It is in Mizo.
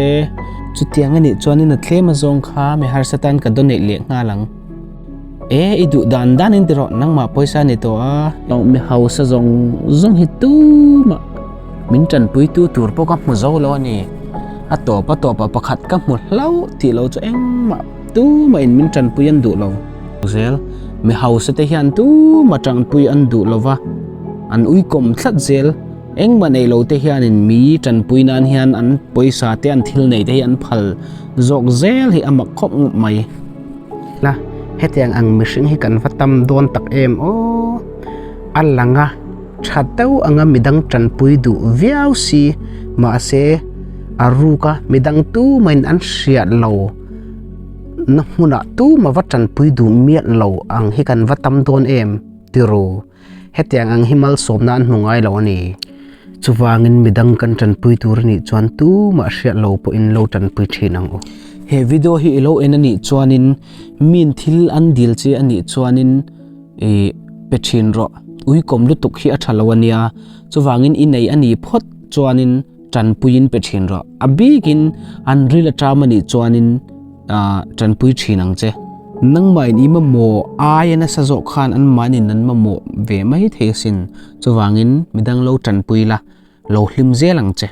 E, chutiang a nih chuanin a tlem azawng kha mi harsa tan ka donate leh nghal ang. E, i duh dan dan in ti rawh, nangmah pawisa a ni tawh a. Mi hausa zawng zawng hi tumah min tanpuitu tur pawh ka hmu zo lo a ni. A tawp a tawpah pakhat ka hmu hlauh tih lo chu engmah tumah in min tanpui an duh lo. Zel, mi hausa te hian tumah tanpui an duh lo va, an uikawm tlat zel. Engmah nei lo te hianin mi tanpui nan hian an pawisa te an thil nei te hi an phal zawk zel hi a mak khawp ngawt mai. La, hetiang ang mihring hi kan va tam dawn tak em aw. A lang a, tha deuh anga midang tanpui duh viau si, mahse a ruk a midang tumahin an hriat lo na hmunah tuma va tanpui duh miah lo ang hi kan va tam dawn em tiru. Hetiang ang hi malsawmna an hmu ngai lo a ni. Chuvangin midang kan tanpui tur a nih chuan tumah hriat lo pawhin lo tanpui thin ang u. He video hi i lo en a nih chuanin min thil an dil che a nih chuanin i pe thin rawh. Uikawm lutuk hi a tha lo a nia. Chuvangin i nei a nih phawt chuanin tanpuiin pe thin rawh. A bikin an ril a ṭam a nih chuanin tanpui thin ang che. Nangmahin i mamawh aia nasa zawh khan anmahnin an mamawh ve mai thei asin. Chuvangin midang lo tanpui la, lo hlim zel ang che.